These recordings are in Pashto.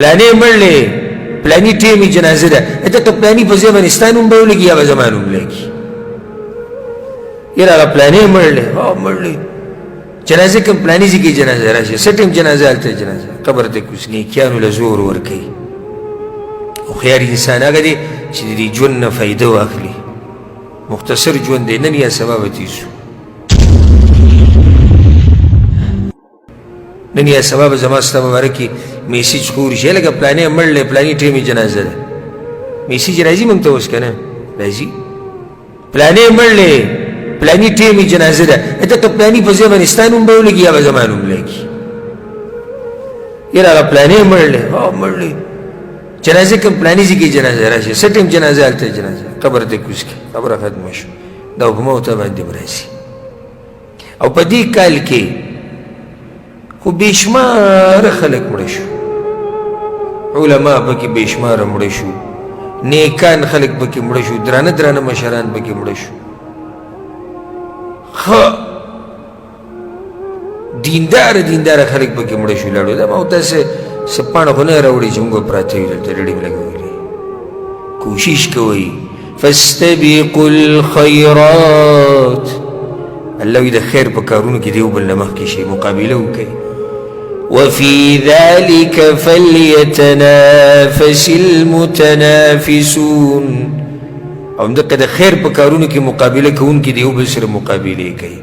پلانې مړ دی، پلاني ټیم یې جنازه ده، ته پلاني په ځای باندې ستا نوم به ولګي یا به زما نوم لګي. یاره هغه پلانې مړ دی، هو مړ دی، جنازه کوم پلاني ځای کې جنازه راشي، څه ټیم جنازه، هلته جنازه، قبر ته کوز. نیکیانو له زور ورکوي. هوښیار انسان هغه دی چې د دې ژوند نه فایده واخلي. مختصر ژوند دی، نن یا سبا به تېر شو. نن یا سبا به زما ستا مبارک کې میسج خور شي، لکه پلانې مړ دی، پلاني ټیم یې جنازه ده. میسج راځي موږ ته اوس که نه راځي؟ پلانې مړ دی، پلاني ټیم یې جنازه ده، ته پلاني په ځای باندې ستا نوم به ولګي یا به زما نوم لګي. یاره هغه پلانې مړ دی، هو مړ دی، جنازه کوم پلاني ځای کې جنازه راشي، څه ټیم جنازه، هلته جنازه، قبر ته کوز کړي، خبره ختمه شوه. دا په ما او تا باندې به راځي. او په دې کال کې خو بېشماره خلک مړه شو، علما پکې بېشماره مړه شو، نیکان خلک پکې مړه شو، درانه درانه مشران پکې مړه شو، ښه دینداره دینداره خلک پکې مړه شو. لاړو دا ما او تاسې څه پاڼه خو نه راوړې چې موږ پراته یو دلته ډډې مې لګولې. کوشش کوئ، فاستبقوا الخيرات. الله وی د خیر په کارونو کې دیو بل نه مخکې شي، مقابله وکړئ. وفي ذلك فليتنافس المتنافسون. او دغه د خیر په کارونو کې مقابله کوونکي دیو بل سره مقابله کوي.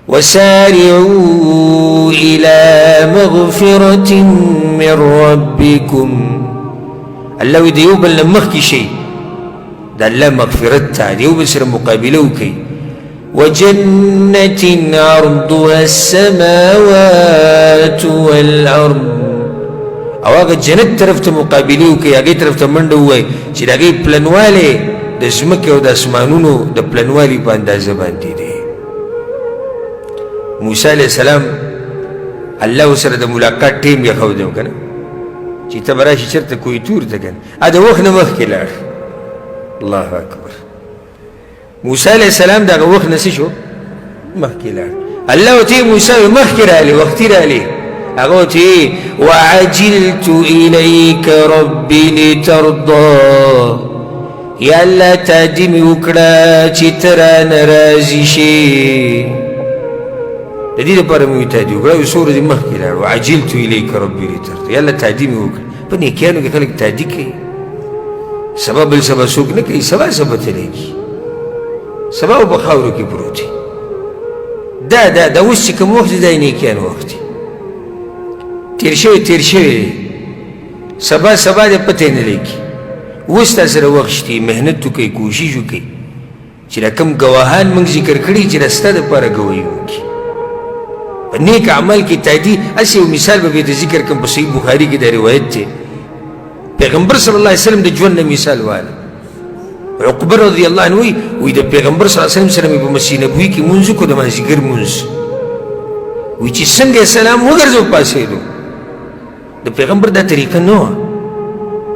وسارعوا إلى مغفرة من ربكم. الله وی د یو بل نه مخکې شي، د الله مغفرت ته د یو بل سره مقابله وکړي. وجنة عرضها السماوات والأرض. او هغه جنت طرف ته مقابله وکړي، هغې طرف ته منډه ووایي چې د هغې پلنوالی د ځمکې او د اسمانونو د پلنوالي په اندازه باندې دی. موسی علیه السلام الله سره د ملاقات ټیم یې ښودی که نه، چې ته به راشي چېرته کوی تور ته که نه، د وخت نه مخکې لاړ. الله اکبر. موسی علیه السلام دغه وخت نه څه شو؟ مخکې لاړ. الله ورته موسی مخکې راغلی، وختي راغلی. هغه ورته وعجلت الیک ربي لترضا. یا الله تادي مې وکړه چې ته رانه راضي شې. د دې لپاره مې تادي وکړه، یو څو ورځې مخکې لاړ. وعجلت الیک ربي لترضا. یا الله تادي مې وکړه. په نیکیانو کې خلک تادي کوي، سبا بل سبا څوک نه کوي، سبا سبا ته لګي، سبا په خاورو کې پروت دی. دا دا دا اوس چې کوم وخت دی، دا نیکیانو وخت دی، تېر شوی تېر شوی دی، سبا سبا دې پته نه لګي. اوس تا سره وخت شته، محنت وکړئ، کوشش وکړئ چې دا کوم ګواهان موږ ذکر کړي چې دا ستا دپاره ګواهي وکړي په نیک عمل کې تادي. هسې یو مثال به بیا ذکر کړم، په صحیح بخاري کې دا روایت دی، پیغمبر صلی الله علیه وسلم د ژوند نه مثال واله. عقبه رضی الله عنه وایي، وایي د پیغمبر صلی الله علیه وسلم سره مې په مسجد نبوي کې مونځ وکړو، د مازدیګر مونځ. وایي چې څنګه یې سلام وګرځو پاڅېدو. د پیغمبر دا طریقه نه وه،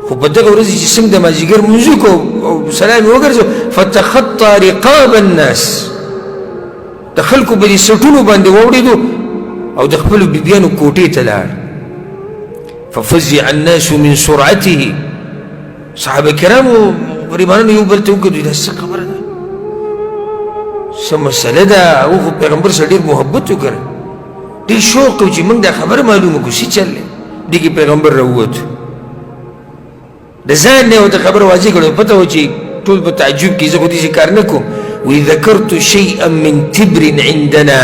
خو په دغه ورځ چې څنګه د مازدیګر مونځ وکړو او سلام یې وګرځو، فتخطى رقاب الناس، د خلکو په دې سټونو باندې واوړېدو او د خپلو بیبیانو کوټې ته لاړ. ففزع الناس من سرعته. صحابه کرامو غریبانو یو بل ته وکتل، دا څه خبره ده، څه مسله ده؟ هغه خو پیغمبر سره ډېر محبت وکړ، ډېر شوق و چې موږ دا خبره معلومه کړو څه چل دی. دې کې پیغمبر راووت، د ځان نه یې ورته خبره واضح کړه، پته وه چې ټول په تعجب کې، زه خو داسې کار نه کوم. وی ذکرت شيئا من تبر عندنا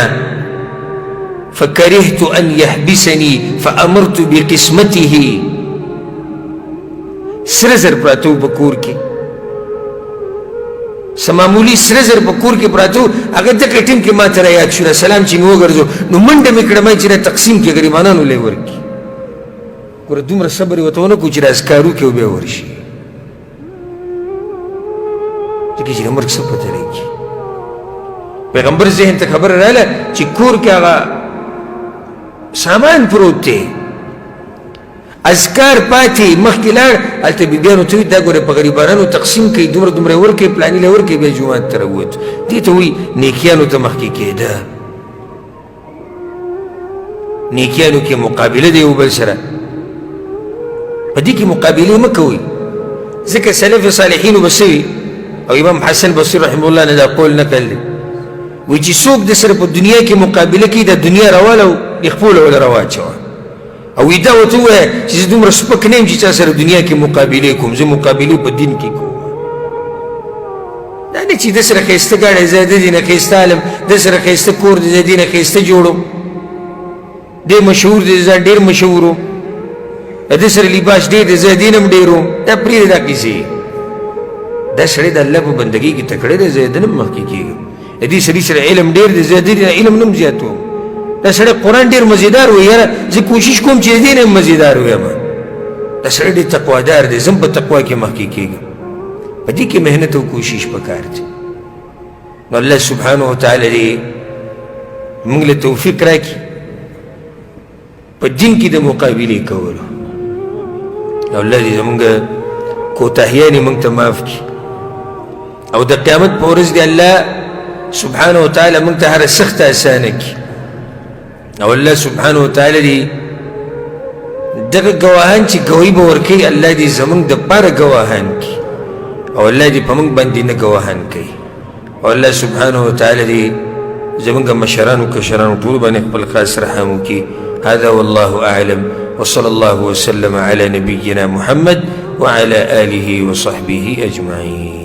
فكرهت أن يحبسني فأمرت بقسمته. سره زر پراته وو په کور کې، څه معمولي سره زر په کور کې پراته وو. هغه دغه ټیم کې ما ته را یاد شو، سلام چې مې وګرځو نو منډه مې کړه، ما چې را تقسیم کړي غریبانانو له یې ورکړي. ګوره دومره صبر یې ورته ونه کړو چې را اذکار وکړي او بیا ورشي، ځکه چې د مرګ څه پته لګي. پیغمبر ذهن ته خبره راغله چې کور کې هغه سامان پروت دی، اذکار پاتې، مخکې لاړ، هلته بیبیانو ته وایي دا ګوره په غریبانو تقسیم کوي، دومره دومره یې ورکوي، پلاني له ورکوي، بیا جومات ته راووت. دې ته وایي نیکیانو ته مخکې کېده، نیکیانو کې مقابله دی یو بل سره. په دې کې مقابلې مه کوئ، ځکه سلف صالحینو به څه وي، او امام حسن بصري رحمه الله نه دا قول نقل دی، وایي چې څوک د سره په دنیا کې مقابله کوي، د دنیا راواله او د خپلو وله راواچوه، او وایي دا ورته ووایه چې زه دومره سپک نه یم چې چا سره دنیا کې مقابلې کوم، زه مقابلې په دین کې کوم. دا نه چې د سره ښایسته ګاډی زه د دې نه ښایسته علم، د سره ښایسته کور دی زه دې نه ښایسته جوړوم، دی مشهور دی زه ډېر مشهور وم، د ده سره لباس ډېر دی زه دې نه هم ډېر وم، دا پرېږده دا کیسې. دا سړی د الله په بندګۍ کې تکړه دی، زه د نه هم مخکې کېږم. د دې سړي سره علم ډېر دی، زه د دې نه علم نه هم زیات وم. دا سړی قرآن ډېر مزیدار وایي، یاره زه کوشش کوم چې د دې نه هم مزیدار ویم. دا سړی ډېر تقوادار دی، زه هم په تقوا کې مخکې کېږم. په دې کې محنت او کوشش پکار دی. نو الله سبحانه وتعالی دې موږ له توفیق راکړي په دین کې د مقابلې کولو، او الله دې زموږ کوتاهیانې موږ ته معاف کړي، او د قیامت په ورځ دې الله سبحانه وتعالی موږ ته هره سخته اسانه کړي، او الله سبحانه وتعالی دې دغه ګواهان چې ګواهي به ورکوي، الله دې زموږ دپاره ګواهان کړي، او الله دې په موږ باندې نه ګواهان کوي. او الله سبحانه وتعالی دې زموږ مشرانو کشرانو ټول باندې خپل خاص رحم وکړي. هذا والله أعلم، وصلى الله وسلم على نبينا محمد وعلى آله وصحبه أجمعين.